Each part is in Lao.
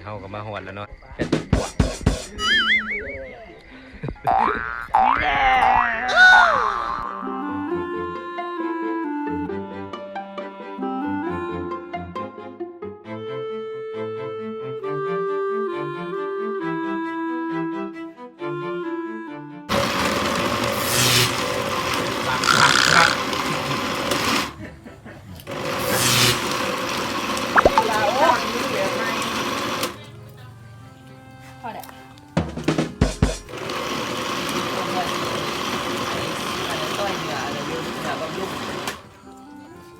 ເຮົາກໍມາຮອດແລ້ວເນາະ. ພໍແລ້ວ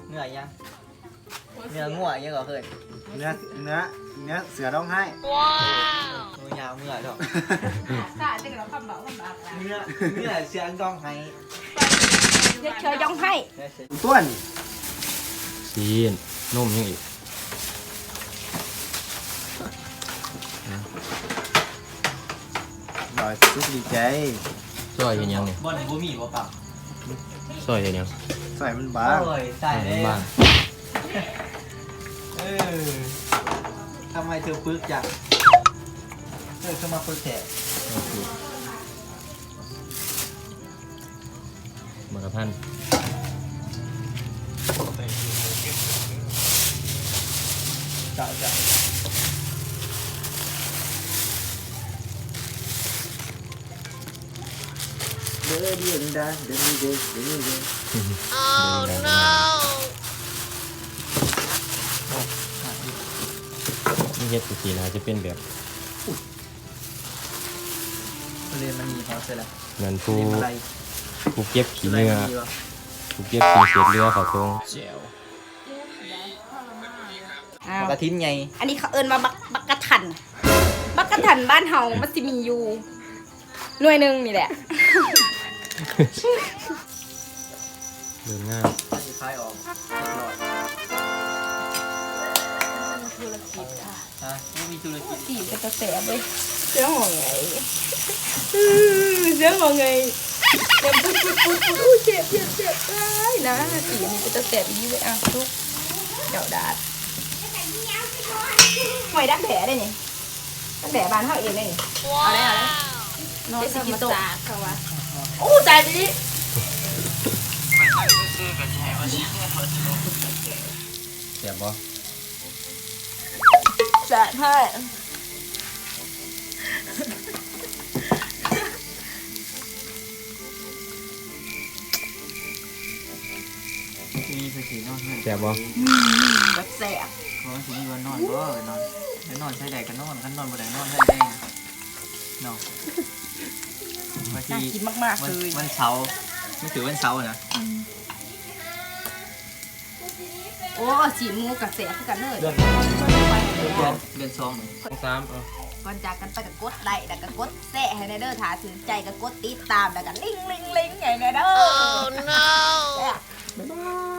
ເນື້ອຫຍັງ? ເນື້ອງົວຫຍັງກໍເຄີຍ ເນື້ອ ເນື້ອ ເນື້ອເສືອຮ້ອງໄຫ້. ໂອ້ຍ ຍາວເມື່ອດອກ ສາດຈັງເນາະ ຄຳເວົ້າຄຳບາກ ເນື້ອ ເນື້ອເສືອຮ້ອງໄຫ້ ເນື້ອເສືອຮ້ອງໄຫ້. ຕ້ວນ ຊີ້ນ ນົມຫຍັງອີກ? ບໍ່ສຸກດີໃຈ. ຊອຍເຮັດຫຍັງນີ້? ບ່ອນນີ້ບໍ່ມີບໍ່ປັບ? ຊອຍເຮັດຫຍັງ? ຊອຍມັນບາງ. ໂອ້ຍ ຕາຍແລ້ວ ເອີ ທຳໄມເທຶປຶກຈັງ? ເອີ ຄືມາປຶກແທ້? ໝາກກະທັນ ເຈົ້າ ເຈົ້າ ເດີ ເດີ ເດີ ເດີ ເດີ ເດີ ເດີ. Oh no. ມັນເຮັດຈັ່ງຊີ້ນະ ຈະເປັນແບບ ທະເລມັນມີຮອດໃສ່ລະ ແມ່ນຜູ້ ຜູ້ເກັບຂີ້ເຫຍື້ອ ຜູ້ເກັບຂີ້ເສດເຫຼືອເຂົ້າຖົງ. ແຈ່ວ ອ່າ ບັກກະທິນໃຫຍ່ ອັນນີ້ເຂົາເອີ້ນວ່າບັກ ບັກກະທັນ. ບັກກະທັນບ້ານເຮົາມັນຊິມີຢູ່ໜ່ວຍໜຶ່ງນີ້ແຫຼະ. ເລີ່ມງາມ ຊິຂາຍອອກຮຽບຮ້ອຍ. ທຸລະກິດ ຮະ ບໍ່ມີທຸລະກິດ ສີເປັນຕາແຊບເວີຍ. ເສືອຮ້ອງໄຫ້ ເສືອຮ້ອງໄຫ້ ແບບປຸດໆໆໆ. ໂອ້ຍ ແຊບໆໆ ຫຼາຍນະ. ສີນີ້ເປັນຕາແຊບອີ່ຫຼີເວີຍ. ອ່ະ ສຸກ ເຈົ້າດາດ ຫອຍດັກແດ້ເດ້ນີ້ ດັກແດ້ບ້ານເຮົາເອງເດ້ນີ້. ເອົາເດ້ ເອົາເດ້ ນ້ອງທຳມະຊາດເຂົາວ່າ. ໂອ້ ຕາຍໄປນີ້ ແຊບບໍ່? ແຊບແທ້. ມີໄປສີນອນເຮືອນ ແຊບບໍ່? ອືມ ແຊບ ເພາະມັນຊິມີບ່ອນນອນບໍ່? ໄປນອນ ໄປນອນໃສໃດກໍນອນ ຄັນນອນບໍ່ໄດ້ນອນໃສແດງເນາະ. ບາງທີ ໜ້າກິນມາກໆ ວັນ ເລີຍ ວັນເສົາ ມັນຖືວັນເສົານະ. ອືມ ໂອ້ ຊີ້ນໝູກໍແຊບຄືກັນເລີຍ. ເດືອນ ເດືອນສອງ ສອງ ສາມ ເອີ ກ່ອນຈາກກັນໄປກໍກົດໄລ້ ແລ້ວກໍກົດແຊຣ໌ໃຫ້ແດ່ເດີ ຖ້າຖືກໃຈກໍກົດຕິດຕາມ ແລ້ວກໍລິ້ງໆໆ ໃຫ້ແດ່ເດີ. Oh no. ແຊບ ບາຍບາຍ.